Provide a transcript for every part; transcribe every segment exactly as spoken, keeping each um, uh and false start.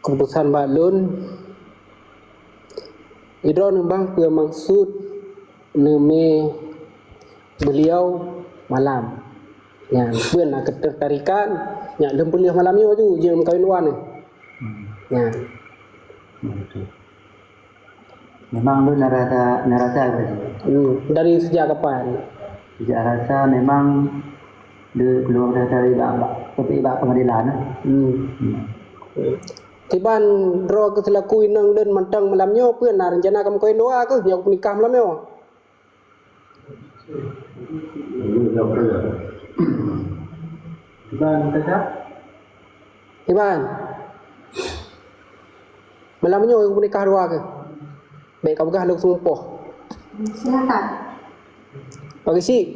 Keupusan bak lôn, idroe neumbang peue maksud neumé beuliau malam. Nyan, peue na keutertarikan, nyan lôn peuleueh malam nyoe ju, jeuet meukawen luwa nyoe. Hmm. Nyan. Betul. Memang lôn na rasa, na rasa tadi. Hmm, dari sejak kapan? Sejak rasa memang di keluarga dari bak, bak, tapi bak pengadilan, eh. Hmm. Hmm. Kiban droe keuh seulaku inong lôn mantong malam nyoe, peue na rencana kamoe kawin dua keuh nyang peunikah malam nyoe? Kiban kata? Kiban. Malam nyoe peunikah dua keuh. Bèk ka peugah lôn seumumpoh. Silakan. Pak Geuchik,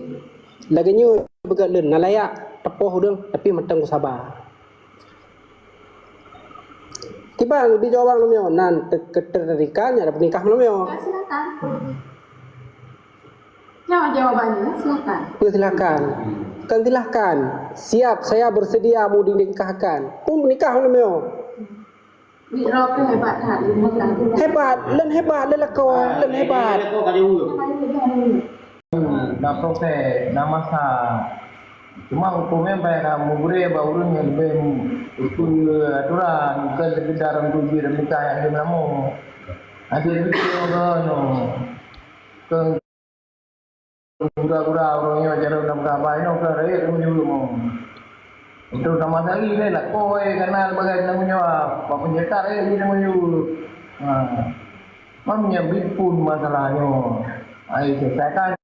lagèe nyoe peugah lôn, na layak teupoh udeueng, tapi mantong saba. Kiban di Jawa Barat malam nyoe, nan te-, keutertarikan nyang ada peunikah malam nyoe. Ya, silakan. Jawab jawabannya, silakan. Peue silakan? Bukan silakan. Siap, saya bersedia mau dinikahkan. Pun menikah malam nyoe. Wik Rob tu hebat that, ilmu kan. Hebat, lôn hebat, lôn lakoe, lôn hebat. Na proses, na masa. Cuma huköm nyan payah na meugurée bak ureuëng nyang leubeh ukeue aturan, kon sekedar untuk jih dan meukah nyang lheueh meulamu. Akhé pike nyoe, keu gura-gura ureuëng nyoe jaroe lam Kaabah nyoe ka rayeuk meunyoe. Untuk sama sekali deh lakoe kana sebagai tanggung jawab. Bak peuncetak rayeuk jih tanggung jawab. Ha. Mam nyang bipun masalah nyoe. Ai, saya kan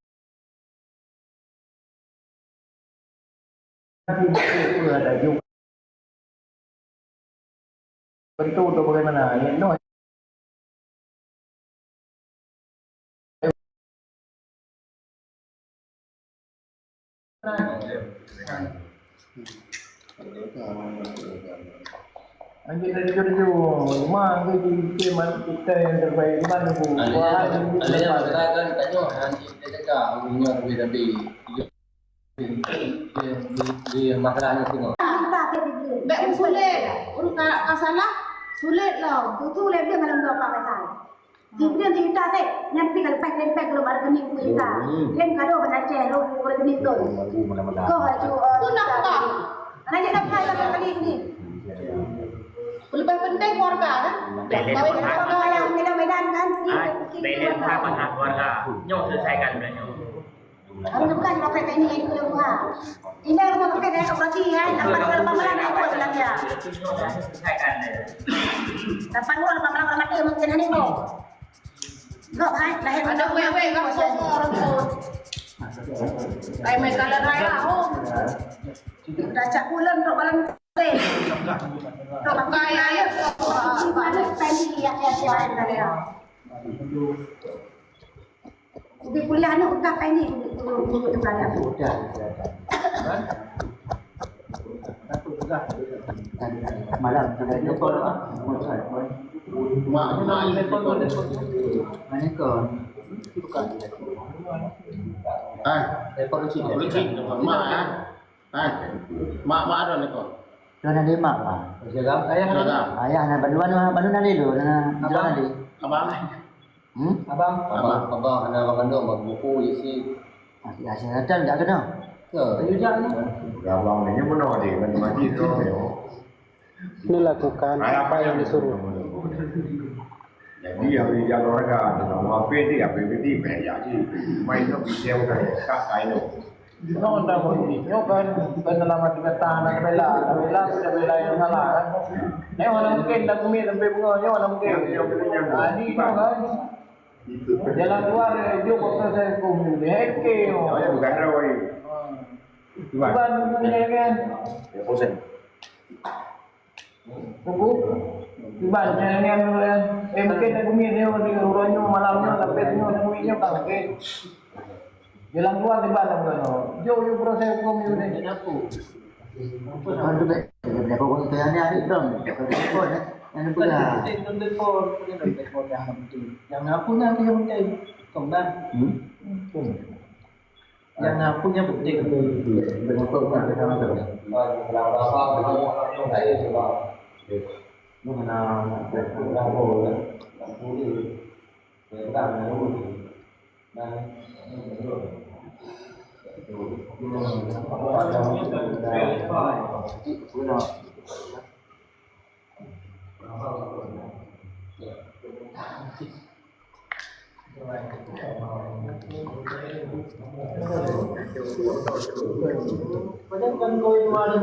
Tentu untuk bagaimana? Ya, no. Anjing dari jauh-jauh, rumah tu di, di mana kita yang terbaik, di mana tu? Wah, di mana? Kan tanya, nanti kita cakap, punya lebih-lebih. Di, di, di, di masalah ni tengok. Bèk meusulet. Ureueng ka, ka salah, sulet lom. Tutu lé beuh malam dua pah pasal. Di beuh di ita sép, nyang pi ka leupah lempeng keu lom rekening keu ita. Lem kado ban Aceh lom rekening tu. Kau laju, eh, tu nak apa? Nak jadi apa dalam kali ni? Lebih penting keluarga kan? Kawin keluarga yang Medan, Medan kan? Di, di keluarga. Keluarga. Nyoh selesaikan benda nyoh. Harus bukan pakai teknik yang kedua. Ini harus pakai teknik operasi, ya. Dapat kalau pameran, ya, buat belanja. Dapat uang, pameran orang mati, mungkin hari ini. Enggak, hai, lahir ada wewe, enggak semua orang tu. Kayak main kalah raya, oh. Dah cak bulan, untuk balang. Untuk pakai air. Ada teknik, ya, ya, ya, ya. Udah kuliah ni, udah apa ini? Udah, udah, udah, udah. Malam, sampai dia call, ah. Mak, mak, telepon, telepon. Mana kau? Ah, telepon Uci. Uci, mak, ah. Ah, mak, mak ada telepon. Tuan ada mak, ah. Ayah, ayah, ayah, nak bantuan, bantuan ada dulu, nak, nak ada. Abang. Hmm? Abang. Abang, abang hana abang kandong, abang buku isi. Ah, ya, saya datang tak kena. Ke? Ayo jak ni. Abang ni mana dia? Kan mati tu. Melakukan apa yang disuruh. Jadi, yang dia olahraga, dengan apa dia, apa dia, banyak je. Main tu, bisa orang tak kain tu. Nyoe dah berhenti. Nyoe kan penyelamat kita tahan dan bela. Bela sudah bela yang salah kan. Nyoe mana mungkin dah kumi sampai bunga. Nyoe mana mungkin. Ah, ni nyoe kan. Jalan keluar dia, dia buat proses hukum ni. Dia hack ke nyoe. Nyoe bukan rawa ni. Ha. Cuba. Cuba ni kan. Ya, bosan. Tunggu. Tiba, jangan, eh, mungkin aku ni, dia, dia, orang nyoe malam nyoe, tapi nyoe, nyoe, nyoe, tak, okey. Jalan keluar tiba, tak, bukan, oh. Jom, jom, proses hukum, jom, ni. Kenapa? Bukan tu, baik. Dia berapa orang tu yang ni, adik dong. Dia berapa orang, eh? Yang ni pula. Bukan, bukan, bukan, bukan, bukan, bukan, bukan. Yang apa ni, apa yang penting? Kau dah. Hmm? Hmm. Yang ngaku nya bukti. Nyoe na, na, na, na, na, na, na, na, na, na,